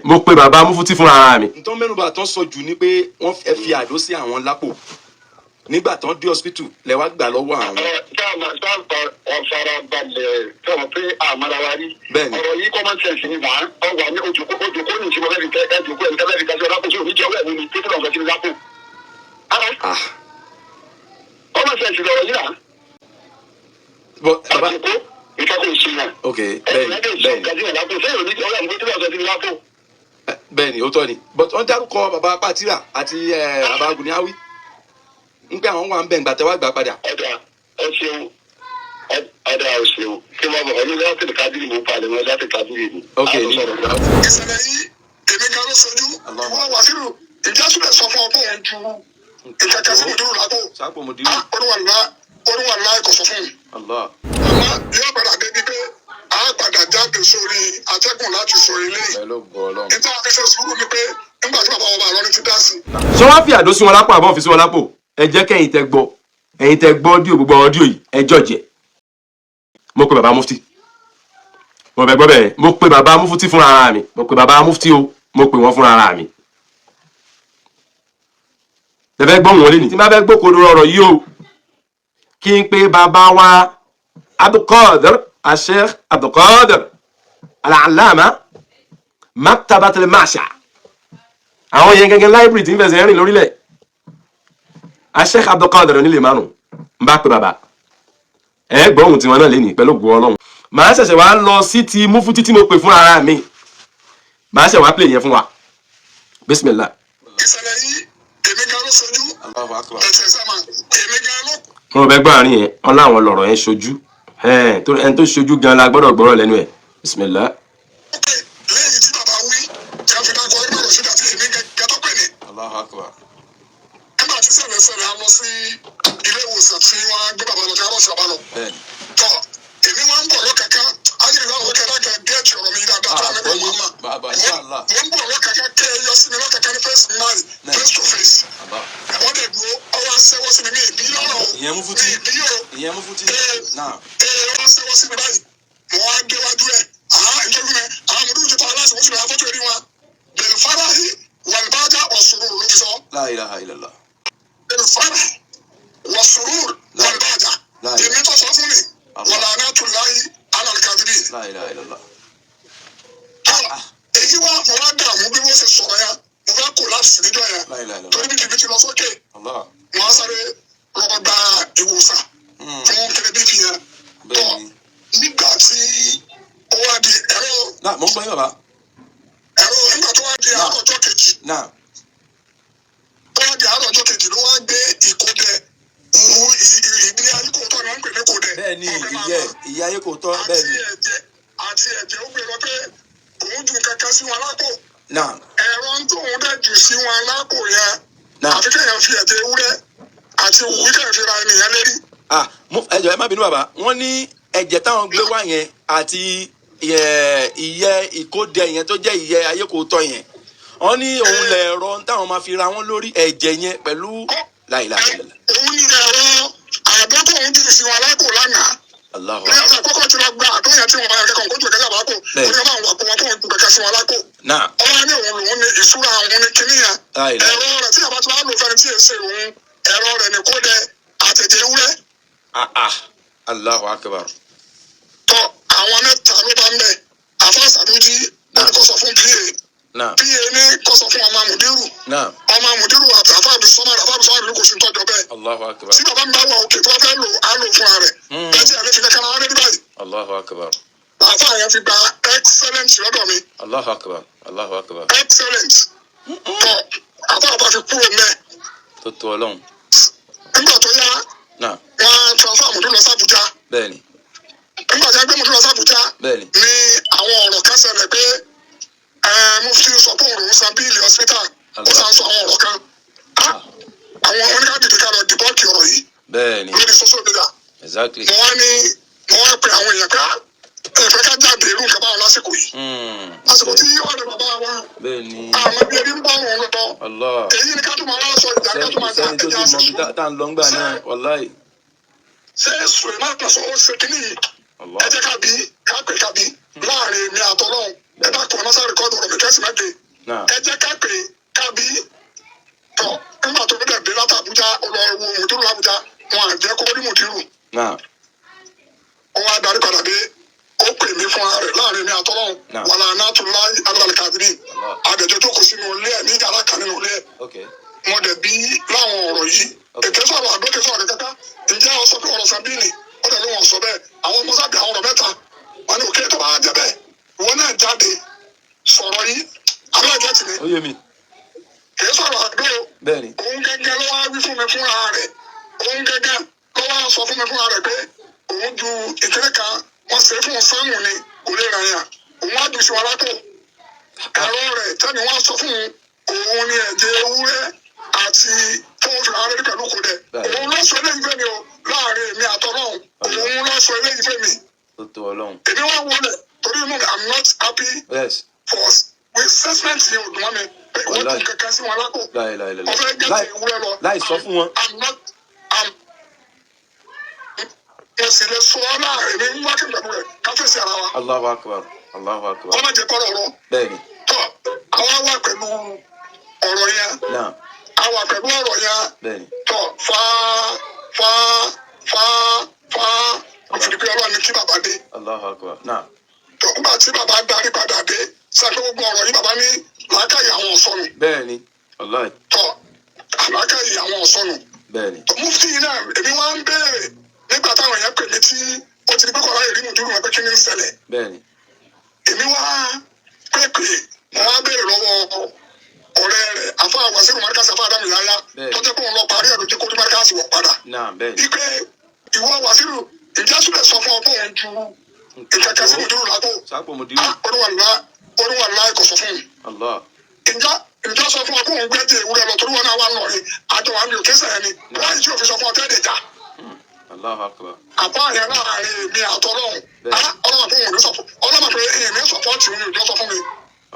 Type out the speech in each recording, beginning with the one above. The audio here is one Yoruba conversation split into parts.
Mo pe bàbá Mufti fúnra ara mi. Ntọ́ mẹ́nuba tán sọ jù ni pé wọ́n fẹ́ fi àdó sí àwọn lápò nígbà tán dé hospital lẹ́wà gbà lọ́wọ́ àwọn. Sáà fara balẹ̀ sọ̀rọ̀ pé àmàlà wa rí. Bẹ́ẹ̀ni. Ọ̀rọ̀ yìí common sense ni màá ọ wà ní ojòkó ojòkó ní ìṣe mọ́fẹ́ fi tẹ́ ẹ̀jòkó ẹ̀ tẹ́lẹ̀ fi kájọ lápò sí òní jẹ́ ọwọ́ ẹ̀mú ni títí lọ́sọ̀ sí mi lápò. Ah. Common sense lọ̀rọ̀ yìí rà. But bàbá Àjòkó nǹkan kò ṣe yàn. Ok, bẹ́ẹ̀ni, bẹ́ẹ̀ni. Bẹ́ẹ̀ni, ó tọ́ ni, but wọ́n dárúkọ bàbá Pátírà àti bàbá Gùnìáwí ń pẹ́ àwọn wà ń bẹ̀ ǹgbà tẹ́wà gbà padà. Ọ̀dà, ẹ ṣeun. Ọ̀dà, ẹ ṣeun. Kí wọ́n bọ̀ ọdún láti kábírì mú palẹ̀ mọ́ láti kábírì ni. Ok, ní Ìṣẹ̀lẹ̀ yìí, èmi gan ló sojú. Ìwọ Wàsíù, ìjásùlẹ̀ sọ fún ọ pé òun ju ìkẹkẹ sí mùdúrù lápò? Sápò mùdírù. Oníwàlá, oníwàlá kò sọ fún mi. Allah. Àmọ́ yóò padà débi pé a padà jáde sórí atẹ́gùn láti sọ eléyìí. Pẹ̀lú ògo Ọlọ́run. Níta fi ṣe sùúrù ni pé nígbà tí bàbá ọba àlọ́ni ti dá sí. Ṣé wọ́n fi àdó sí wọn lápò àbọ̀ fi sí wọn lápò? Ẹ jẹ́ kẹ́yìn tẹ gbọ́, ẹ̀yin tẹ gbọ́ audio, gbogbo audio yìí, ẹ jọ̀jẹ̀. Mo pe bàbá Mufti, mo bẹ gbọ́ bẹ́ẹ̀. Mo pe bàbá Mufti fúnra ara mi. Mo pe bàbá Mufti o, mo pe wọ́n fúnra ara mi. Ẹ fẹ́ gbọ́ wọn lé ní tí n bá fẹ́ gbókodo ọ̀rọ̀ yìí o, kí n pe bàbá wa Abdulkadir, Asheikh Abdulkadir Al-Allama, Maktabatul Masha, àwọn yẹn gẹ́gẹ́ library tí ń fẹsẹ̀ rìn lórílẹ̀. Asheikh Abdulkadir nílé márùn n bá pe bàbá, ẹ gbọ́ ohun tiwọn náà lé ní pẹ̀lú ògo Ọlọ́run. Màá ṣẹ̀ṣẹ̀ wá lọ sí ti Mufti tí mo pè fún ara mi, màá ṣẹ̀ wá play yẹn fún wa. Bismillah. Ìṣẹ̀lẹ̀ yìí, èmi gan ló sojú. Allahu akbar. Ẹ̀sẹ̀ sáma, èmi gan ló Mo rò bẹ gbọ́ àárín yẹn, wọn láwọn lọ̀rọ̀ yẹn ṣojú ẹ̀ tó ẹni tó ṣojú gan la gbọ́dọ̀ gbọ́rọ̀ lẹ́nu ẹ̀. Bismillah. pè lẹ́yìn tí bàbá wí tí a fi dákọ̀ ẹ̀ mọ̀rọ̀ sídà tí èmi gẹ́gẹ́ tó pè ní. Allahu akbar. Nígbà tí ṣẹlẹ̀ ṣẹlẹ̀, a lọ sí ilé ìwòsàn tí wọ́n gbé bàbá lọ, tí a lọ sí bàbá lọ. Tọ́ èmi wá ń bọ̀ lọ́kàkán ayélujára lọ́kàkán kẹ́ gẹ́ẹ̀tì ọ̀rọ̀ mi dáadáa tó àmì Àgbọ́yé. Màmá Bàbá, inshallah. mo ń bọ̀ lọ́kàkán kẹ́ ẹ yọ sí mi lọ́kàkán ní face nine, face to face. Allah. Wọ́n dẹ̀ dúró, ọwọ́ aṣẹ́wọ́ sí mi ní ìbí lọ́rọ̀ o. Ìyẹn Mufti. Ní ìbí o. Ìyẹn Mufti náà. Ee, ọwọ́ aṣẹ́wọ́ sí mi báyìí, mo wá déwájú ẹ̀ àhá ìtọ́jú mi. Àwọn mọ̀dúrú ti pa aláṣẹ, wọ́n sì lọ́ọ́ fọ́tò ẹ̀rí wọn. Bẹ̀rẹ̀ wàlbájá wàsùrù ló fi sọ. La ilaha illallah. Bẹ̀rẹ̀ wàsùrù wàlbájá. La ilaha. Èmi tó sọ fún mi. Allah. Wàlànà tùláyé alàlùkàdìbì. La ilaha illallah. Èyí wá, mo wá dààmú bí wọ́n ṣe sọ̀rọ̀ yẹn, mo fẹ́ collapse níjọ́ yẹn. La ilaha illallah. Torí bí kìbìtì lọ sókè. Allah. Mo á sáré lọ gba ìwòsàn fún kẹlẹbíkì yẹn tọ. Nígbà tí ó wá di ẹ̀rọ Náà, mo ń gbọ́ yín, bàbá. Ẹ̀rọ, nígbà tó wá di àárọ̀ ọjọ́ kejì, tó wá di àárọ̀ ọjọ́ kejì ló wá gbé ìkódẹ òun ìdí ayíkòótọ́ ni wọ́n ń pè ní kódẹ. Bẹ́ẹ̀ni. Wọ́n fẹ́ máa Ìyẹ́ lọ. ìyẹ́ ayé kò tọ́. Àti ẹ̀jẹ̀, àti ẹ̀jẹ̀, ó gbé lọ pé òun ju kankan sí wọn lápò. Ẹ̀rọ ń tóun dẹ̀ jù sí wọn lápò yẹn, àfi kéèyàn fi ẹ̀jẹ̀ ewúrẹ́ àti òwú kéèyàn fi ra ènìyàn lérí. Ah, ẹ jọ̀ọ́, ẹ má bínú, bàbá. Wọ́n ní ẹ̀jẹ̀ táwọn gbé wá yẹn àti ìyẹ́ ìkódẹ yẹn tó jẹ́ ìyẹ́ ayé kò tọ́ yẹn, wọ́n ní òun lẹ̀ ẹ̀rọ táwọn máa fi ra wọn lórí, ẹ̀jẹ̀ yẹn pẹ̀lú. La ilaha illallah. Òun ní ẹ̀rọ àdó tóun jù sí wọn lápò lánàá. Allahu Ní ọ̀sẹ̀ kọ́kọ́ tí wọ́n gba àdó yẹn tí wọ́n bá yẹ kẹ́kọ̀ọ́ kójú kẹ́kẹ́ àbákò, ó ní wọ́n máa wà kó wọn tóun ju kẹ́kẹ́ sí wọn lápò. Ọwọ́ ní òun lòun ní ìṣúra, òun ní kinní yẹn. La ilaha. Ẹ̀rọ rẹ̀ tí àbá tí wọ́n á lò fẹ́ni tí èsè òun, ẹ̀rọ rẹ̀ ní kódẹ àtẹ̀jẹ̀ ewúrẹ́. Ah ah, Allahu akbar. Tọ́ àwọn mẹ́ta ló bá ń bẹ̀. Àfáà Sàdújí ó ní kó sọ fún pa pa ní kó sọ fún ọmọ àmùdírù. Ọmọ àmùdírù àti àfáà Abdulsamad, àfáà Abdulsamad ló kò sí tọ́jọ́ bẹ́ẹ̀. Allahu akbar. Tí bàbá mi bá wà òkè tó bá fẹ́ lò, á lò fúnra rẹ̀. Bẹ́ẹ̀ tí ẹ̀ lè fi kẹ́kẹ́ ara wọn dé báyìí. Allahu akbar. Àfáà yẹn fi gba excellent lọ́dọ̀ mi. Allahu akbar, Allahu akbar. Excellent. Tọ́ àfáà bá fi kúrò mẹ́. Tó tó Ọlọ́run. Nígbà tó yá, wọ́n transfer mùdírù lọ sí Àbújá. Nígbà tí wọ́n gbé mùdírù lọ sí Àbújá, ní àwọn ọ̀rọ̀ kan ṣẹlẹ̀ pé Mufti sọ pé òun lòún san bill hospital, ó sàn sọ àwọn ọ̀rọ̀ kan. Ah, àwọn oníkàdìdì ká lọ debunk ọ̀rọ̀ yìí lórí social media. Mo wá ní, mo wá pe àwọn èèyàn pé, ah, ẹ fẹ́ ká jáde irú nǹkan báwọn lásìkò yìí, lásìkò tí wọ́n lè bàbá wa àwọn ẹbí ẹbí ń bá wọn lọ. Allah. Èyí ni ká tó máa wá sọ ìjà, ká tó máa jà. Sẹ́ni tó ti Ẹja mọ ibi tá à ń lọ ńgbà náà, wàláì. Ṣé Suleiman sọ ó ṣe kínní yìí? Allah. Ẹ jẹ́ ká bí, ká pè, ká bí láàrin èmi àtọ́lọ́hún. Ẹ dákun, ẹ má sáré kọ́ ọ̀rọ̀ mi kẹ́sì má gé. Náà. Ẹ jẹ́ ká pè é kábí tọ̀. Nígbà tó dẹ̀ dé láti Àbújá, ó lọ wo mùdírù l'Àbújá, wọn à jẹ́ kó rí mùdírù. Náà. Ó wá darí padà dé, ó pè mí fúnra rẹ̀ láàrin mi àtọ́lọ́hún. Náà. Wàlá anátúláì alálẹ́kàdírì. Allah. Àdẹ̀jọ́ jókòó sínú ilé ẹ̀ ní yàrá kan nínú ilé ẹ̀. Mo dẹ̀ bí láwọn ọ̀rọ̀ yìí. Èké sọ̀rọ̀ àdókè sọ̀rọ̀ kankan. Ǹjẹ́ ọ sọ pé ọ̀rọ̀ sàbíìnì? Ó dẹ̀ ló wọ̀n sọ bẹ́ẹ̀. Àwọn ọmọ sábẹ̀ àwọn ọ̀rọ̀ mẹ́ta wọn ni òkè tó bá jẹ bẹ́ẹ̀, ìwọ náà jáde sọ̀rọ̀ yìí. Abẹ́rẹ́ tì mí. Ó yé mi. Kì í sọ̀rọ̀ àdó. Bẹ́ẹ̀ni. Òun gẹ́gẹ́ ló wá wí fún mi fúnra rẹ̀. Òun gẹ́gẹ́ ló wá sọ fún mi fúnra rẹ̀ pé òun ju ìkíní kan wọ́n ṣe fún sáàmù ni kò lè ràn yàn. Òun á jù sí wọn lápò. Ẹ̀rọ rẹ̀ tẹ́ni wọ́n sọ fún òun ní ẹ̀jẹ̀ ewúrẹ́ àti tóun fi hàn lórí pẹ̀lú kò dẹ̀. Bẹ́ẹ̀ni. Òun ló sọ eléyìí fẹ́ mi o, láàrin èmi àtọ́lọ́hún. Òun ló sọ eléyìí fẹ́ mi. Ó tó Ọlọ́run. Èmi wá wọlé torí inú mi, I'm not happy for with assessment yẹn. Ò dùn mọ́ mi pé wọ́n Wàláì. ju kankan sí wọn lápò. Láì láì láì. Wọ́n fẹ́ láì gẹ́tì ewúrẹ́ lọ. Láì sọ fún wọn. I'm not I'm mo sì lè sọ ọ́ láàrin mi ń wá kí n pẹ̀lú rẹ̀ ká fèsì ara wa. Allahu akbar, Allahu akbar. Kọ́ má jẹ́ kọ́rọ̀ rọ. Bẹ́ẹ̀ni. Tọ́ àwa wà pẹ̀lú ọ̀rọ̀ yẹn. Náà. Àwa pẹ̀lú ọ̀rọ̀ yẹn. Bẹ́ẹ̀ni. Tọ́ fa fa fa fa òfin pé Ọlọ́run ní kí bàbá dé. Allahu akbar, náà. Tọ́ nígbà tí bàbá darí padà dé, sàpé gbogbo ọ̀rọ̀ yìí, bàbá ní làákàyè àwọn ọ̀sọ́nù. Bẹ́ẹ̀ni, wàláì. Tọ́ làákàyè àwọn ọ̀sọ́nù. Bẹ́ẹ̀ni. Mufti yìí náà, èmi wá ń béèrè nígbà táwọn èèyàn pè mí tí ó ti di pé kọ̀ọ̀rọ̀ ìrí mùdúrù wọn pé kí ni ń ṣẹlẹ̀. Bẹ́ẹ̀ni. Èmi wá pèpè, mo wá béèrè lọ́wọ́ ọ̀rẹ́ rẹ̀, àfa Wàsíù Markaz, àfa Adamu Yaya, Bẹ́ẹ̀ni. tó jẹ́ pé òun lọ parí ẹ̀ ló jẹ́ kó ní Markaz wọ̀ padà. Náà, bẹ́ẹ̀ni. Ipe ìwọ Wàsíù, ìjẹ́ Súlẹ̀ sọ fún ọ pé òun ju ìkẹ̀kẹ́ sí mùdúrù lápò? Sápò mùdírù. Ah, oníwàlá kò sọ fún un. Allah. Ǹjẹ́ sọ fún ọ pé òun gbẹ́jẹ̀ ewúrẹ́ lọ? Torí wọn náà wà lọ́rin àjọ wa mi ò kéṣẹ̀ ẹni wáyé tí òfin sọ fún ọ tẹ́lẹ̀ jà. Allahu akbar. Àbá yẹn láàrin mi àtọlọ́hún. Bẹ́ẹ̀ni. Ọlọ́mọ pé òun ò ní sọ fún ọlọ́mọ pé èmi sọpọ́ọ̀tì òun ò jọ sọ fún mi.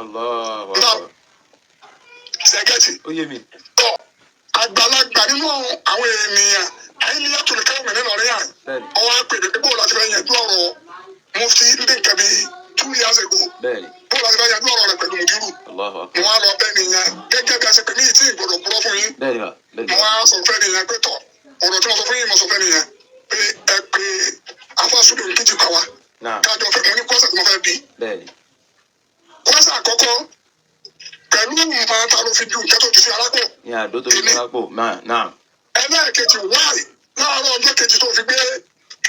Allahu Náà. akbar. Sẹ́gẹ́tì. Ó yé mi. Tọ́ àgbàlagbà nínú àwọn ènìyàn àyìnlẹ́yà tó lè káwọn mẹ́rin lọ́rẹ́ yàn. Bẹ́ẹ̀ni. Ọwọ́ àpè mí pé bóòlù àti fẹ́ yanjú ọ̀rọ̀ mufti ní nǹkan bíi 2 years ago, Bẹ́ẹ̀ni. bóòlù àti fẹ́ yanjú ọ̀rọ̀ rẹ̀ pẹ̀lú mùdírù. Allahu Mo akbar. wá lọ bẹ́ẹ̀ nìyẹn gẹ́gẹ́ bí a ṣe pè mí tí ìgbọ̀dọ̀ purọ́ fún yín. Bẹ́ẹ̀ni wa, bẹ́ẹ̀ni Mo wa. wá sọ fẹ́ nìyẹn pé tọ̀ ọ̀rọ̀ tí mo sọ fún yín, mo sọ fẹ́ nìyẹn pé ẹ pé afásúlù ń kíjì pa wa Náà. kájọ fẹ́. Mo ní kọ́sà tí mo fẹ́ bí. Bẹ́ẹ̀ni. Kọ́sà àkọ́kọ́, pẹ̀lú ìmọ̀ ta ló fi ju nǹkan tó ju sí alápò? Ní àdó tó fi sápò náà, náà. Ẹlẹ́ẹ̀kejì, wáì láàárọ̀ ọjọ́ kejì tó fi gbé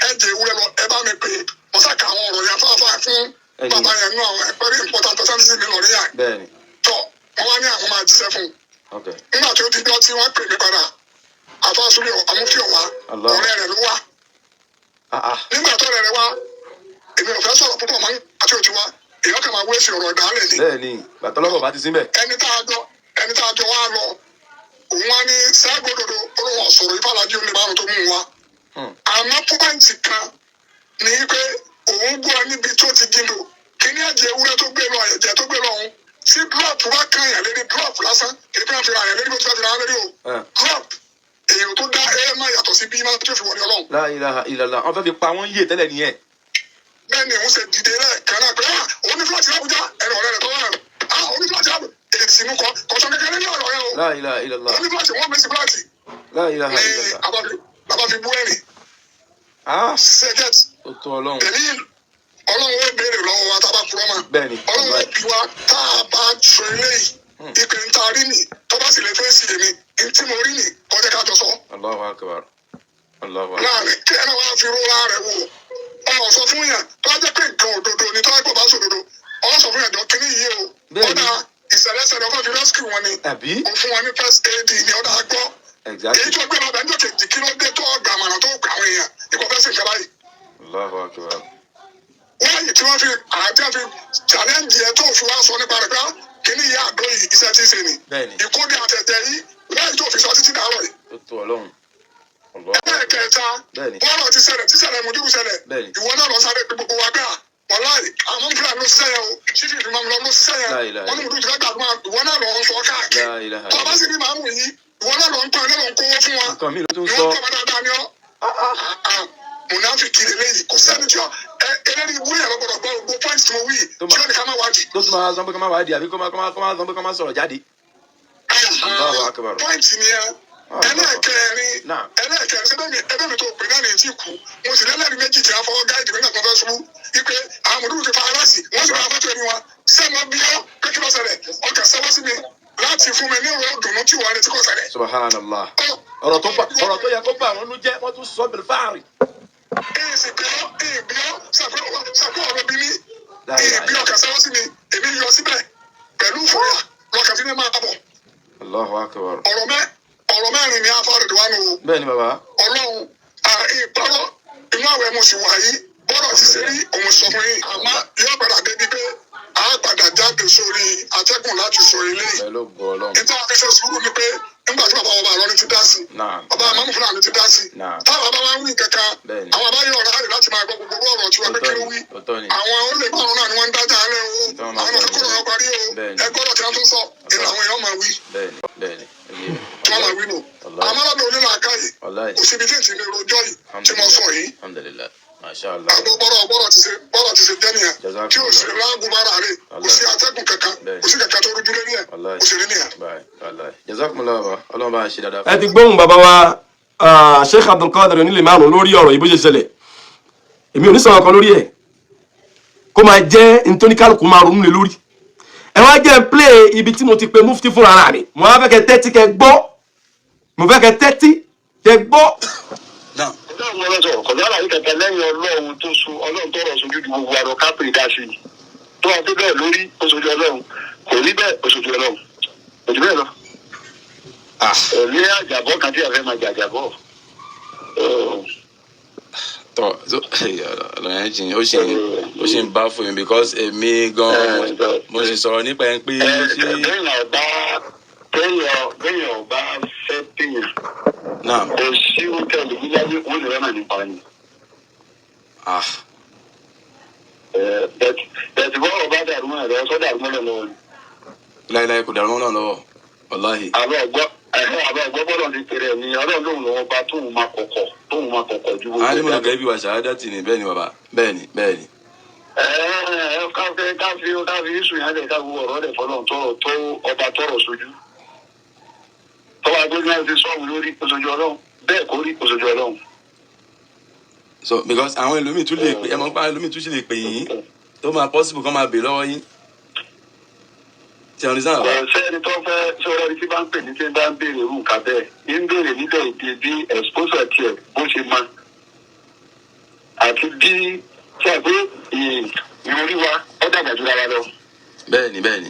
ẹ̀jẹ̀ ewúrẹ́ lọ? Ẹ bá mi pè mo sàkà àwọn ọ̀rọ̀ yẹn fáfáà fún Ẹni. bàbá yẹn nú àwọn very important personality mi lọ́rí yà. Bẹ́ẹ̀ni. Tọ̀ wọ́n wá ní àwọn máa jíṣẹ́ fún un. Nígbà tí ó di jọ́ tí wọ́n pè mí padà, àfáàsúlẹ̀ àmúfí ọ̀wá. Allah. Ọ̀rẹ́ rẹ̀ ló wá. Ah ah. Nígbà tó ọ̀rẹ́ rẹ̀ wá, èmi ò fẹ́ sọ̀rọ̀ púpọ̀ mọ́ àti òtí wá, èèyàn kàn máa wé sí ọ̀rọ̀ ìdálẹ̀ ni. Bẹ́ẹ̀ni, gbàtọ́lọ́rọ̀ bá ti síbẹ̀. Ẹni tá a jọ wá lọ, òun wá ní sẹ́gbódodo olóhùn ọ̀sọ̀rọ̀ ìfàlàjì olè márùn tó mú un wá. Àmọ́ point kan ní pé òun gbọ́ níbi tó ti gíndò kíní ẹ̀jẹ̀ ewúrẹ́ tó gbé lọ, ẹ̀jẹ̀ tó gbé lọ ọ̀hún, tí drop bá kàn yàn lérí, drop lásán, kì í fi hàn fi ra yàn lérí bó ti fẹ́ fi ra yàn lérí o, drop èèyàn tó dá ẹ má yàtọ̀ sí bí má tó fi wọlé Ọlọ́run. La ilaha illallah. Wọ́n fẹ́ fi pa wọ́n yé tẹ́lẹ̀ nìyẹn. Bẹ́ẹ̀ ni òun ṣe dìde lẹ́ẹ̀kan náà pé ah, òun ní flat l'Ábújá. Ẹ̀rọ ọ̀rẹ́ rẹ̀ tó wà rẹ̀, ah, òun ní flat l'Ábújá. Èsì mú kọ́ kọ́sọ́ kékeré ní ọ̀rọ̀ rẹ̀ o. La ilaha illallah. Òun ní flat, wọ́n mẹ́sì flat. La ilaha ní illallah. Bàbá fi bú ẹ̀rìn. Ah. Sẹ́gẹ̀t. Ó tó Ọlọ́run. Tẹ̀lé Ọlọ́run ó béèrè lọ́wọ́ wa tá a bá purọ́ mọ́. Bẹ́ẹ̀ni. Ọlọ́run ó bí wa tá a bá sọ eléyìí. Ìpè ń ta rí nì tó bá sì lè fèsì èmi ntí mo rí nì kọjá ká jọ sọ. Allahu akbar, Allahu akbar. Láàrin kí ẹ náà wá fi rúra rẹ̀ wò, ọ̀rọ̀ sọ fún yàn tó bá jẹ́ pé nǹkan òdodo ni, tó bá pọ̀ bá sòdodo, ọ̀rọ̀ sọ fún yàn jọ kíní yìí o. Bẹ́ẹ̀ni. Ọ̀dà ìṣẹ̀lẹ̀ṣẹ̀lẹ̀ ọ̀fẹ́ fi rescue wọn ni. Àbí. Ó fún wọn ní first aid ní ọ̀dà gbọ́. Èyí tó gbé lọ bẹ́ẹ̀ ní òkè, kí ló dé tó ọgbà àmàrà tó gbà àwọn èèyàn ìkọ̀ fẹ́ sì nǹkan báyìí? Allahu akbar. Wọ́n yìí tí wọ́n fi àti fi challenge yẹn tó fi wá sọ nípa rẹ̀ pé ah, kíní yìí àdó yìí iṣẹ́ tí ń ṣe ni. Ìkóde àtẹ̀tẹ̀ yìí wọ́n yìí tó fi sọ títí dàárọ̀ yìí. Ó tó Ọlọ́run. Allahu akbar. Ẹlẹ́ẹ̀kẹta, bọ́ọ̀lù ti ṣẹlẹ̀ tí ṣẹlẹ̀ mùdírù ṣẹlẹ̀, ìwọ náà lọ sáré pé gbogbo wa gbà wàláì àwọn fúlàní ló ṣiṣẹ́ yẹn o, sífì ìfìmọ̀ lọ ló ṣiṣẹ́ yẹn. La ilaha Wọ́n ní mùdírù ti fẹ́ gbàdúrà, ìwọ náà lọ ń sọ káàkiri. La ilaha Tó o bá sì rí màmú yìí, ìwọ náà lọ ń pọ́n lọ́n kówó fún wa. Nǹkan mi ló tún Ìwọ sọ. kọ́ ọmọ dáadáa ni ọ́. Mùnáfíkì lélẹ́yìí, kò sẹ́ni tí ó eléyìí ibú yẹn lọ́gbọ̀dọ̀ gbọ́ gbogbo point tí mo wí yìí, Tó tí ó ní ká má wádìí. Tó tún máa sọ pé kó má wádìí, àbí kó má sọ pé kó má sọ̀rọ̀ jáde. Allahu akbar. Point nìyẹn. Ẹlẹ́ẹ̀kẹrin. Ẹlẹ́ẹ̀kẹrin, ṣé bẹ́ẹ̀ mi tó pè náà ní tí kú, mo sì lẹ́lẹ́rìí méjì tí a fọwọ́ guide mi nígbà tó fẹ́ ṣubú, wípé àwọn mùdúrù ti fa aláṣì, wọ́n sì máa fọ́tò ẹni wọn ṣé mo bí ọ́ pé kí ló ṣẹlẹ̀, ọkàn sẹ́wọ́ sí mi láti fún mi ní ìró dùnú tí wọ́n retí kò ṣẹlẹ̀. Subhanallah. Ọ̀rọ̀ tó yẹ kó bá àwọn jẹ́, wọ́n tún sọ bil fáàrí. Èyí sì bí ọ́, èyí bí ọ́ sàpé ọ̀rọ̀ bí mi. La ilaha Èyí bí ọkàn sẹ́wọ́ sí mi, èmi yọ síbẹ̀ pẹ̀lú ìfòyà lọ́kàn fi ní máa bọ̀. Allahu akbar. Ọ̀rọ̀ mẹ́rin ni afárẹ̀dẹ̀ wà nù o. Bẹ́ẹ̀ ni, bàbá. Ọlọ́run ìparọ́ inú àwẹ̀ mo sì wà yìí, bọ́rọ̀ ti ṣe rí òun sọ fún yín, àmọ́ yóò padà débi pé a padà jáde sórí atẹ́gùn láti sọ eléyìí. Pẹ̀lú ògo Ọlọ́run. Nítorí àfi ṣe sùúrù ni pé nígbà tí bàbá ọba àlọ́ni ti dá sí, bàbá àmọ́mú fúlàní ti dá sí, táwọn bàbá wa ń wí kankan, àwọn àbá yóò ráàyè láti máa gbọ́ gbogbo ọ̀rọ̀ tí wọ́n pé kí ló wí. Òótọ́ ni. Àwọn olè márùn náà ni wọ́n ń dájà alẹ́ o. Òótọ́ máa àwọn sọ ọ̀fẹ́ kọ́rọ̀ wọn parí o. Ẹgbẹ́ ọ̀rọ̀ tí wọ́n tún sọ ìlà àwọn èèyàn máa wí. bẹ́ẹ̀ni bẹ́ẹ̀ni Tí wọ́n máa wí nù. Wallahi. Àmọ́ lọ́dọ̀ onílàákàyè, Wallahi. kò síbi tí ì ti lè rojọ́ yìí tí mo sọ yìí. Alhamdulillah, masha Allah. Àgbo bọ́rọ̀ ti ṣe jẹ́ nìyẹn, tí ò sí lágùnbára rẹ̀, kò sí atẹ́gùn kankan, kò sí kankan tó rújú lórí ẹ̀, Wallahi. kò sí rí nìyẹn. Bye, wallahi. Jazakumullah, baba. Ọlọ́run bá a ṣe dáadáa. Ẹ ti gbóhùn bàbá wa Sheikh Abdulkadir onílé márùn lórí ọ̀rọ̀ yìí bó ṣe ṣẹlẹ̀. Èmi ò ní sọ̀rọ̀ kan lórí ẹ̀, kó máa jẹ́ ntóníkálukú máa ronú lé lórí. Ẹ wá jẹ́ n play ibi tí mo ti pe mufti fúnra ara mi. Mo wá fẹ́ kẹ́ tẹ́tí kẹ́ gbọ́, mo fẹ́ kẹ́ tẹ́tí kẹ́ gbọ́. Naam. Ọlọ́run ló sọ̀rọ̀ kọjá àlàyé kẹta lẹ́yìn Ọlọ́run tó sun Ọlọ́run tọrọ sojú ju gbogbo àrò kápẹ́ dá sí i tó wà tó bẹ́ẹ̀ lórí oṣooju Ọlọ́run, kò rí bẹ́ẹ̀, oṣooju Ọlọ́run kò jù bẹ́ẹ̀ lọ. Ẹ̀mí àjàbọ̀ kan tí a fẹ́ máa jàjàbọ̀. Tọ so ọ̀rọ̀ yẹn jìn, ó ṣì ń bá fún mi because èmi gan mo sì sọ̀rọ̀ nípa ẹ̀ pé ṣé Téèyàn bá fẹ́ téèyàn, kò sí hòtẹ́ẹ̀lì wíwáyé wọ́n lè rẹ́nà nípa ni. Bẹ̀tì bọ́ọ̀rọ̀ bá dàrú mọ́ ẹ̀rọ sọ́dà dàrú mọ́ lọ́wọ́ ni. Láíláí, kò dàrú mọ́ náà lọ́wọ́, wàláhì. Àbọ̀ ọgbọ́ bọ́lọ̀ ti pèrè ní Ọlọ́run lóhùn lọ́wọ́ bá tóun máa kọ̀kọ̀ ju gbogbo Alimul ẹ̀dá. gaibi wa shahadati ni. Bẹ́ẹ̀ ni, baba, bẹ́ẹ̀ ni, bẹ́ẹ̀ ni. Ẹ ẹ káfí káfí káfí iṣu yẹn lẹ, káfí ọ̀rọ̀ lẹ fọlọ́n tọrọ tó ọba tọrọ sójú. Tọ́wọ́ agbóhùn náà ti sọ̀rọ̀ lórí oṣooju Ọlọ́run, bẹ́ẹ̀ kó rí oṣooju Ọlọ́run. So because àwọn ẹlòmíì tún lè pè, ẹ mọ̀ pé àwọn ẹlòmíì tún sì lè pè yín, tó máa possible kán máa bè lọ́wọ́ yín tí àwọn onísàn Kò bàbá. sẹ́ni tó fẹ́ sọ̀rọ̀ ẹni tí bá ń pè ní tí bá ń béèrè irú nǹkan bẹ́ẹ̀ ń béèrè níbẹ̀ ìdí bí exposure tiẹ̀ bó ṣe máa àti bí ṣe pé ìrírí wa ó dàgbà jù lára lọ. Bẹ́ẹ̀ ni.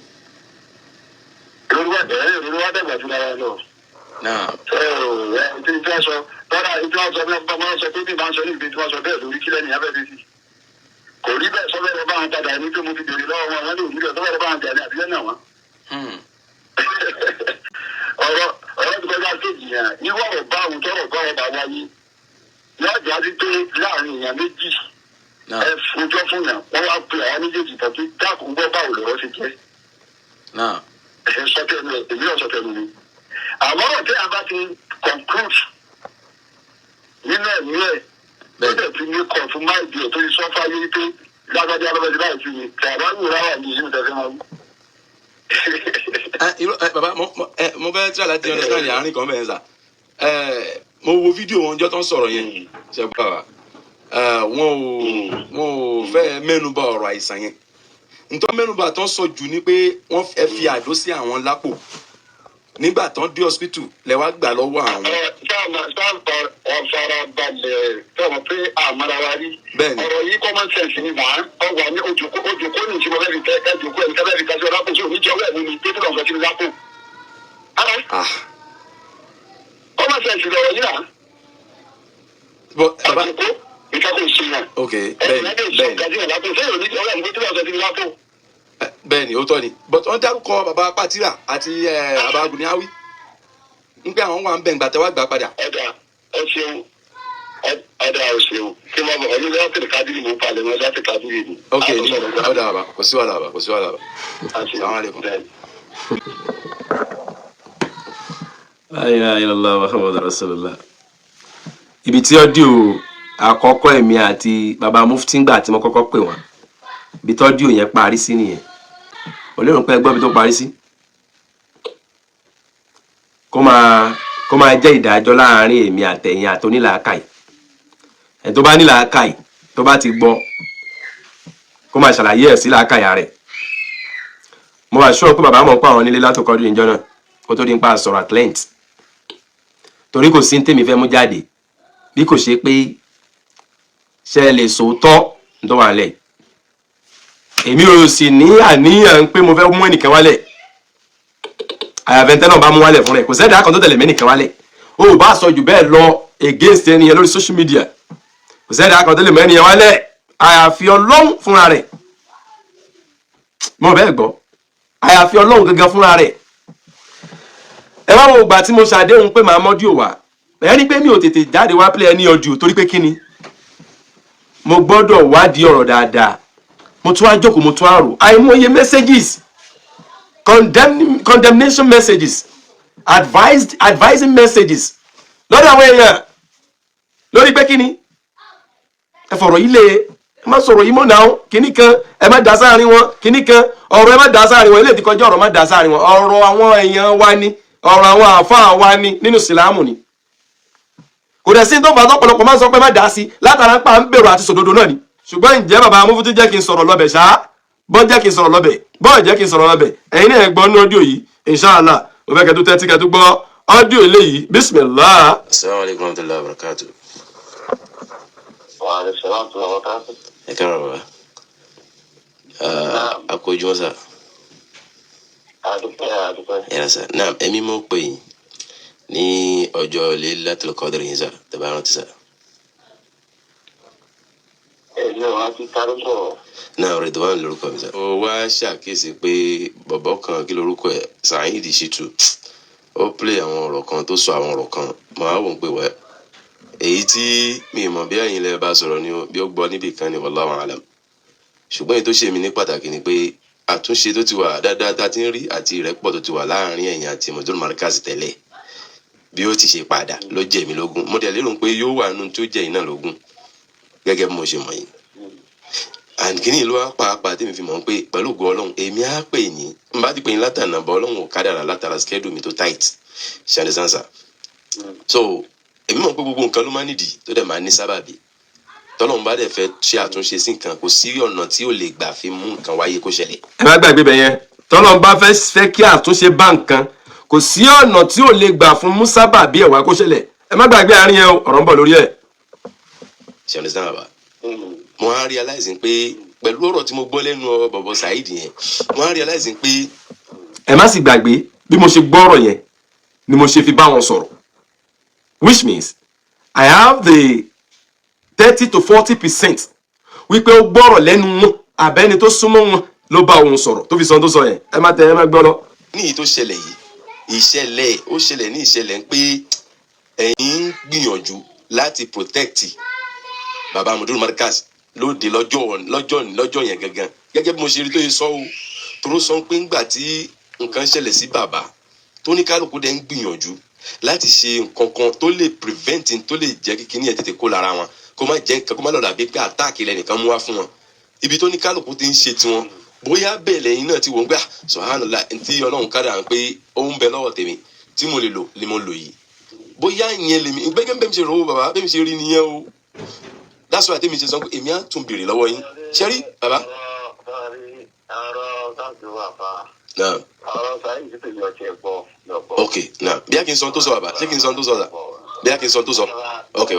Ìrírí wa dàgbà jù lára lọ. Ẹ ẹ tí wọ́n sọ lọ́dà tí wọ́n sọ bí wọ́n máa ń sọ pé bí máa ń sọ níbi tí wọ́n sọ bẹ́ẹ̀ lórí kílẹ̀ ní abẹ́ fi sí. Kò rí bẹ́ẹ̀, sọ́bẹ̀ lọ bá wọn padà ní pé mo ti béèrè lọ́wọ́ wọn, wọn ní òní bẹ́ẹ̀, sọ́bẹ̀ lọ bá wọn jà ní àbílẹ̀ náà wọn. Ọ̀rọ̀ ti kọjá stéèjì yẹn. Irú ọ̀rọ̀ bá àwọn tọrọ bá ọba wáyé yóò jáde pé láàrin èèyàn méjì, ẹ fojọ́ fún yàn, wọ́n wá pe àwọn méjèèjì tó pé dákun, gbọ́, báwo lọ̀rọ̀ ṣe jẹ́? Ẹ sọ tẹnu ẹ, èmi náà sọ tẹnu mi. Àmọ́ ọ̀rọ̀ tí a bá ti conclude nínú ẹ̀mí ẹ̀ tó dẹ̀ ti ní kọ̀ fún máìdì ẹ̀ tó ti sọ fáyé pé lágbájá lọ́wọ́ ti báyìí sí mi, tàbá wù ráwà ní ìyí ìtẹ̀fẹ́ máa wú. Ẹ irú ẹ bàbá, mo fẹ́ try láti understand àárín kan bẹ́ẹ̀ sà. Mo wo fídíò wọn ọjọ́ tó ń sọ̀rọ̀ yẹn, ṣe gbọ́ bàbá? Wọn ò fẹ́ mẹ́nuba ọ̀rọ̀ àìsàn yẹn. Ntọ́ mẹ́nuba tó ń sọ jù ni pé wọ́n ẹ fi àdó sí àwọn lápò nígbà tán dé hospital, lẹ wá gbà lọ́wọ́ àwọn. Sáà ọ̀fara balẹ̀, sáà pé àmàrà wa rí. Bẹ́ẹ̀ni. Ọ̀rọ̀ yìí common sense ni màá ọgbà ní ojúkó ní tí mo fẹ́ fi tẹ ẹjùkó ẹni tẹ́lẹ̀ fi kásí ọlápò sí òní jẹ́ ọwọ́ ẹ̀mú mi pé tí lọ́n sọ sí mi lápò. Common sense lọ̀rọ̀ yìí náà. But bàbá, Ojúkó ìka kò sí yàn. Ok, bẹ́ẹ̀ni. Kásí ọlápò sí òní jẹ́ ọwọ́ ẹ̀mú pé tí lọ́n sọ sí mi lápò. Bẹ́ẹ̀ni, ó tọ́ ni, but wọ́n dárúkọ bàbá Pátírà àti bàbá Gùnìáwí ń pẹ́ àwọn wà ń bẹ̀ ǹgbà tẹ́ wá gbà padà. Ọ̀dà, ẹ ṣeun, ọ̀dà, ẹ ṣeun. Kí wọ́n bọ̀ ọdún láti kádìrì mú palẹ̀ mọ́ láti kádìrì ni. Ok, ní ọ̀dà bàbá, kò sí wàhálà bàbá, kò sí wàhálà bàbá. Assalamu alaikum. Bẹ́ẹ̀ni. La ilaha illallah Muhammadu rasulullah. Ibi tí audio Àkọ́kọ́ èmi àti baba mufti ngbà tí mo kọ́kọ́ pè wọ́n, ibi tí audio yẹn parí sí nìyẹn. Mo lérò pé ẹ gbọ́ ibi tó parí sí. Kó máa jẹ́ ìdájọ́ láàárín èmi àtẹ̀yìn àti onílàákàyè. Ẹni tó bá nílàákàyè, tó bá ti gbọ́, kó máa ṣàlàyé ẹ̀ sí làákàyà rẹ̀. Mo wà sure pé bàbá mọ̀ pé àwọn nílé látòkọ́dún ìjọ náà kó tó di ń pa sọ̀rọ̀ at length, torí kò sí ní tèmi fẹ́ mú jáde bí kò ṣe pé ṣe é lè sòótọ́ tó wà nílẹ̀. Èmi ò sì ní àníyàn pé mo fẹ́ mú ẹnìkan wálẹ̀, àyàfẹ́ tẹ́lọ̀ bá mú wálẹ̀ fún rẹ̀. Kò sẹ́dá kan tó tẹ̀lé mẹ́nìkan wálẹ̀. O ò bá sọ jù bẹ́ẹ̀ lọ against ẹni yẹn lórí social media, kò sẹ́dá kan tó lè mú ẹni yẹn wálẹ̀ àyàfi Ọlọ́run fúnra rẹ̀. Mo bẹ́ẹ̀ gbọ́, àyàfi Ọlọ́run gangan fúnra rẹ̀. Ẹ wá wo ìgbà tí mo ṣàdéhùn pé màá mọ́díò wá, ẹ ní pé mi ò tètè jáde wá play ẹni audio, torí pé kíni, mo gbọ́dọ̀ wádìí ọ̀rọ̀ dáadáa. Mo tún wá jókòó, mo tún wá rò. Àìmọye messages, condemnation messages, advising messages lọ́dọ̀ àwọn èèyàn lórí pé kíni, ẹ fọ̀rọ̀ yìí lé, ẹ má sọ̀rọ̀ yìí mọ́ náà, kíní kan, ẹ má dá sáàrin wọn, kíní kan, ọ̀rọ̀ ẹ má dá sáàrin wọn. Eléyìí ti kọjá ọ̀rọ̀ má dá sáàrin wọn. Ọ̀rọ̀ àwọn èèyàn wa ni, ọ̀rọ̀ àwọn àáfàá wa ni nínú ìsìlámù ni. Kò dẹ̀ sí tó fà á tọ́pọ̀lọpọ̀ máa ń sọ pé má dá sí látara ń pa ń bèrò àti sòdodo náà ni. Ṣùgbọ́n ǹjẹ́ bàbá amúfútú jẹ́ kí n sọ̀rọ̀ lọ́bẹ̀ ṣá? Bọ́ jẹ́ kí n sọ̀rọ̀ lọ́bẹ̀, bọ́ jẹ́ kí n sọ̀rọ̀ lọ́bẹ̀. Ẹ̀yin náà gbọ́ ní audio yìí, inshallah. Mo fẹ́ kẹ́tù tẹ́tí kẹ́tù gbọ́ audio eléyìí. Bismillah. Assalamu alaikum warahmatullahi wabarakatuh. Wa alaikum salaam wa rahmatullahi. Ẹ káàárọ̀ bàbá. A kú ojúmọ́ sà. Àdúpẹ́, àdúpẹ́. Yàrá sà. Naam, èmi mọ̀ pé yín ní ọjọ́ Lailatul Qadr yín sà, tẹ́ bá rántí sà. Èmi ò rántí, ká ló sọ̀rọ̀? Náà, Ridwan lórúkọ mi sà. Mo wá ṣàkíyèsí pé bọ̀bọ̀ kan, kí lorúkọ ẹ̀, Saheed Shittu, ó play àwọn ọ̀rọ̀ kan, tó sọ àwọn ọ̀rọ̀ kan. Mo á wò ó pé wẹ́ èyí tí mi mọ̀ bí ẹ̀yin lẹ bá sọ̀rọ̀ ni o, bí ó gbọ́ níbì kan ni, wallahu alam. Ṣùgbọ́n èyí tó ṣe mí ní pàtàkì ni pé àtúnṣe tó ti wà dáadáa tá a ti ń rí àti ìrẹ́pọ̀ tó ti wà láàárín ẹ̀yin àti Mọ̀dúrù Markaz tẹ́lẹ̀, bí ó ti ṣe padà ló jẹ́ mi lógún. Mo dẹ̀ lérò pé yóò wà nínú tó jẹ́ yín náà lógún gẹ́gẹ́ bí mo ṣe mọ̀ yín. And kí ni ìlú wa pàápàá tèmi fi mọ̀ pé pẹ̀lú ògo Ọlọ́run, èmi á pè yín. N bá ti pè yín látànà bọ́, Ọlọ́run ò kádàrà látara schedule mi tó tight ṣàlẹ́sànsà. So èmi mọ̀ pé gbogbo nǹkan ló máa nídìí tó dẹ̀ máa ní sábàbí. Tọ́lọ́run bá dẹ̀ fẹ́ ṣe àtúnṣe sí nǹkan, kò sí ọ̀nà tí ò lè gbà fi mú nǹkan wáyé kó ṣẹlẹ̀. Ẹ má gbàgbé bẹ̀ yẹn. Tọ́lọ́n bá fẹ́ kí àtúnṣe bá nǹkan, kò sí ọ̀nà tí ò lè gbà fún musa bàbí ẹ̀wà kó ṣẹlẹ̀. Ẹ má gbàgbé àárín yẹn o, ọ̀rọ̀ ń bọ̀ lórí ẹ̀. Ṣe understand bàbá? Mo á realize pé pẹ̀lú ọ̀rọ̀ tí mo gbọ́ lẹ́nu ọ bọ̀bọ̀ Saheed yẹn, mo á realize pé Ẹ má sì gbàgbé, bí mo ṣe gbọ́ ọ̀rọ̀ yẹn ni mo ṣe fi bá wọn sọ̀rọ̀, which means I have the 30 to 40% wípé ó gbọ́rọ̀ lẹ́nu wọn, àbẹ́ni tó súnmọ́ wọn ló bá òun sọ̀rọ̀ tó fi sọ ohun tó sọ yẹn. Ẹ má tẹ, ẹ má gbọ́ lọ. Ní èyí tó ṣẹlẹ̀ yìí, ìṣẹ̀lẹ̀ ó ṣẹlẹ̀ ní ìṣẹ̀lẹ̀ ń pé ẹ̀yin ń gbìyànjú láti protect baba Mudiru Markaz lóde lọ́jọ́ yẹn gangan, gẹ́gẹ́ bí mo ṣe rí tó yẹ sọ o, tòró sọ pé ńgbà tí nǹkan ṣẹlẹ̀ sí bàbá tó ní kálukú dẹ̀ ń gbìyànjú láti ṣe nǹkan kan tó lè prevent, tó lè jẹ́ kí kíní ẹ̀ tètè kó lára wọn, kó má jẹ́ nǹkan, kó má lọ́ọ́ dàbí pé attack lẹ́nìkan mú wá fún wọn. Ibi tó ní kálukú ti ń ṣe tiwọn, bóyá bẹ́ẹ̀ lẹ́yìn náà ti wọ́n gbà. Subhanallah, ntí Ọlọ́run kádà ń pé ó ń bẹ lọ́wọ́ tèmi tí mo lè lò ni mo lò yìí. Bóyá ìyẹn lèmi gbẹ́gẹ́ bẹ́ẹ̀ mi ṣe rò ó bàbá, bẹ́ẹ̀ mi ṣe rí nìyẹn o. That's why tèmi ṣe sọ pé èmi á tún béèrè lọ́wọ́ yín. Ṣe rí bàbá? Ọ̀rọ̀ sáàtì wà fà. Naam. Ọ̀rọ̀ sáyìn tí tèmi ọ̀tí ẹ̀ gbọ́ lọ́gbọ́. Ok, naam. Bí a kì í sọ tó sọ bàbá, ṣé kì í sọ tó sọ sà? Bí a kì í sọ tó sọ. Ok,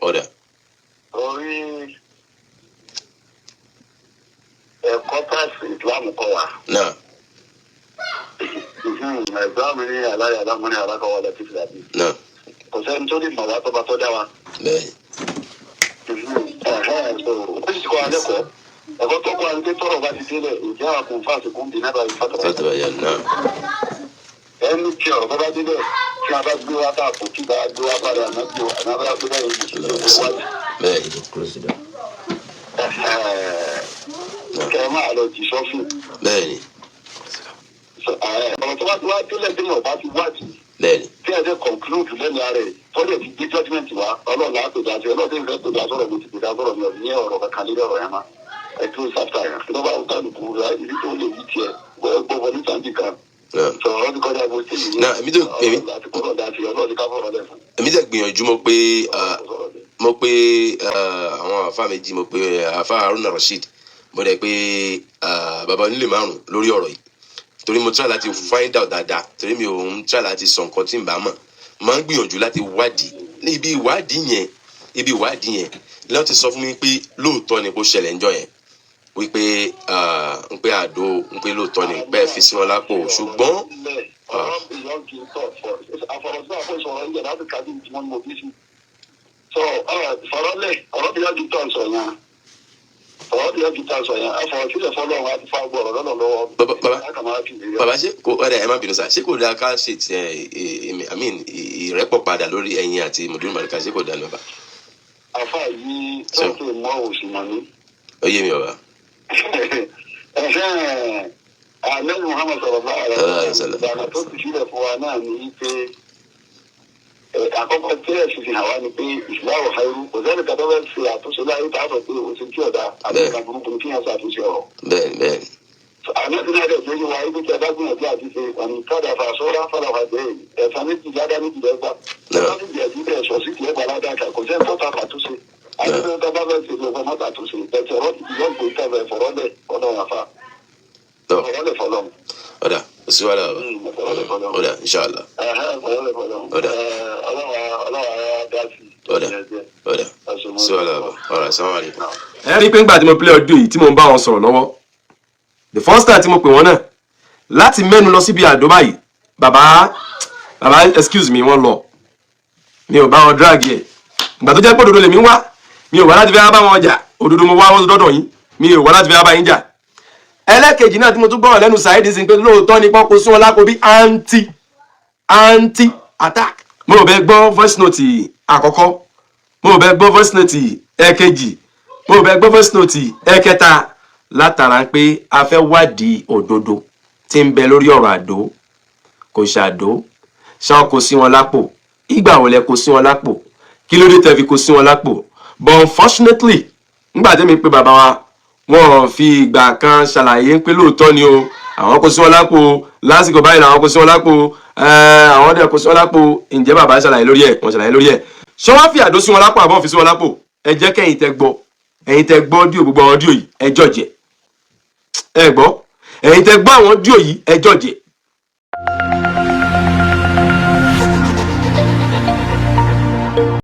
ọ̀dà. Orí ẹ̀kọ́ pàṣẹ ìsìlámù kọ́ wa. Naam. Ìsìlámù ní aláya alámú ní alákọ̀wọ́ lẹ́tí fìlàbí. Naam. Kò sẹ́ni tó lè mọ̀ wá tó bá tó dá wa. Bẹ́ẹ̀. Ó sì kọ́ alẹ́kọ̀ọ́. Ẹ̀kọ́ tó kọ́ alẹ́ tọrọ bá ti délẹ̀, ìjà àkùn fáṣe kún bí náà bá yìí fàtàrà. Fàtàrà yà, naam. Ẹni tí ọ̀rọ̀ bá bá délẹ̀, tí a bá gbé wá tá a kò tí bá gbé wá padà, àná gbé wá àná bá gbé báyìí mùsùlùmí tó wájú. Bẹ́ẹ̀. Kẹ ẹ máa lọ jì sọ́fìn. Bẹ́ẹ̀ ni. Ọ̀rọ̀ tó bá ti wá délẹ̀ tí mo bá ti wádìí. Bẹ́ẹ̀ni. Tí ẹ fẹ́ conclude lẹ́nu ara ẹ̀, tọ́lẹ̀ ti gbé judgement wá, Ọlọ́run á pèjà sí. Ọlọ́run tí ń fẹ́ pèjà sọ̀rọ̀, mo ti pèjà sọ̀rọ̀ mi ò ní ọ̀rọ̀ kankan lórí ọ̀rọ̀ yẹn má. Ẹ tó sáfà yẹn tó bá kálukú rẹ ibi tó lè yí tiẹ̀ gbọ́ wọlé sàǹdì kan. Sọ̀rọ̀ ti kọjá bó ṣe yìí. Náà, èmi tó- èmi- Ọlọ́run àti kọ́lọ̀ dá sí, Ọlọ́run ti ká fọ̀rọ̀ lẹ̀ fún. Èmi tẹ̀ gbìyànjú, mo pé àwọn àfa méjì, mo pé àfa Haruna Rasheed, mo dẹ̀ pé baba onílé márùn lórí ọ̀rọ̀ yìí, torí mo try láti find out dáadáa, torí mi ò ń try láti sọ nǹkan tí n bá mọ̀. Mo máa ń gbìyànjú láti wádìí. Ní ibi ìwádìí yẹn lọ́wọ́ ti sọ fún mi pé lóòótọ́ ni kò ṣẹlẹ̀ ńjọ́ yẹn, wípé ń pé àdó, ń pé lóòótọ́ ni pé ẹ fi sí wọn lápò, ṣùgbọ́n ọ̀rọ̀ ìyọ́n kì í tọ̀ àfọ̀rọ̀sí àfọ̀sọ̀rọ̀ ilẹ̀ láti kájú tí wọ́n mọ̀ bí sí. Sọ fọ̀rọ̀lẹ̀ ọ̀rọ̀ bí yọ́n kì í tọ̀ sọ̀ yẹn, ọ̀rọ̀ bí yọ́n kì í tọ̀ sọ̀ yẹn, àfọ̀rọ̀sílẹ̀ fọlọ́run àti fagbọ̀rọ̀ lọ́nà lọ́wọ́. Bàbá, ṣé kò ọ̀rẹ́ ẹ má bínú sá, ṣé kò dáa ká ṣe ti ẹ ẹ I mean ìrẹ́pọ̀ padà lórí ẹ̀yin àti Mùdírù Màlíkà? Ṣé kò dáa ní, bàbá? Àfa yìí tó ń pè mọ́ òsì mọ́ ní. Ó yé mi, bàbá. Àlẹ́ Muhammad sọ̀rọ̀ bá rẹ̀ Sallallahu alaihi wasallam. Ìlànà tó ti sílẹ̀ fún wa náà ní pé àkọ́kọ́ tí ẹ̀sìn fi hàn wá ni pé ìsìláwò hairu kò sẹ́ni kan tó fẹ́ ṣe àtúnṣe láyé tá a sọ pé òun ṣe tí ọ̀dà àti ìka burúkú ní kíyàn ṣàtúnṣe ọ̀rọ̀. bẹ́ẹ̀ni bẹ́ẹ̀ni Àmọ́ náà dẹ̀ jẹ́ wa ibi tí a bá gbìyànjú àti ṣe ọ̀nì kọ́dà fàṣọ́rá fàlàfà jẹ́ ẹ̀sán méjì ládá méjì lẹ́gbà. Ẹ̀sán méjì ẹ̀jú bẹ́ẹ̀ sọ sí tiẹ̀ gbàládà kà kò sẹ́ni tó ta fàtúnṣe. Àti tó bá fẹ́ ṣe lọ́kọ́ mọ́ta túnṣe ẹ̀sẹ̀ ọ̀rọ̀ ti yọ̀ gbé tẹ̀fẹ̀ fọ̀rọ̀lẹ̀ ọlọ́run àfa. Tọ́. Fọ̀rọ̀lẹ̀ fọlọ́run. Ọ̀dà, kò sí wàhálà, bàbá. Fọ̀rọ̀lẹ̀ fọlọ́run. Ọ̀dà, inshallah. Fọ̀rọ̀lẹ̀ fọlọ́run. Ọ̀dà. Ọlọ́run ọlọ́run á dá sí. Ọ̀dà, ọ̀dà, kò sí wàhálà, bàbá. Ọ̀rọ̀, assalamu alaikum. Ẹ rí i pé ńgbà tí mo play audio yìí tí mo ń bá wọn sọ̀rọ̀ lọ́wọ́, the first time tí mo pè wọ́n náà láti mẹ́nu lọ síbi àdó báyìí, bàbá, bàbá, excuse me, wọ́n lọ. Mi ò bá wọn drag yẹ. Ìgbà tó jẹ́ pé òdodo lèmi ń wá, mi ò wá láti fẹ́ bá wọn jà. Òdodo mo wá wọn dọ́dọ̀ yín, mi ò wá láti fẹ́ bá yín jà. Ẹlẹ́kejì náà tí mo tún gbọ́rọ̀ lẹ́nu Saheed sí pé lóòótọ́ ni pọ́n kó sún wọn lápò bí anti attack. Mo rò bẹ́ẹ̀ gbọ́ voice note àkọ́kọ́, mo rò bẹ́ẹ̀ gbọ́ voice note ẹ̀kejì, mo rò bẹ́ẹ̀ gbọ́ voice note ẹ̀kẹta, látara pé a fẹ́ wádìí òdodo tí ń bẹ lórí ọ̀rọ̀ àdó kò ṣàdó. Ṣáà kó sí wọn lápò? Ìgbà wo lẹ kó sí wọn lápò? Kí ló dé tẹ́ fi kó sí wọn lápò? But unfortunately, nígbà tí mi pe bàbá wa, wọn ò fi ìgbà kan ṣàlàyé pé lóòótọ́ ni o, àwọn kó sí wọn lápò lásìkò báyìí làwọn kó sí wọn lápò. Àwọn dẹ̀ kó sí wọn lápò. Ǹjẹ́ bàbá ṣàlàyé lórí ẹ̀? Wọ́n ṣàlàyé lórí ẹ̀. Ṣé wọ́n fi àdó sí wọn lápò àbọ̀ fi sí wọn lápò? Ẹ jẹ́ kẹ́yìn tẹ́ gbọ́, ẹ̀yin tẹ́ gbọ́ audio, gbogbo àwọn audio yìí, ẹ jọ̀jẹ̀ ẹ gbọ́. Ẹ̀yin tẹ́ gbọ́ àwọn audio yìí, ẹ jọ̀jẹ̀.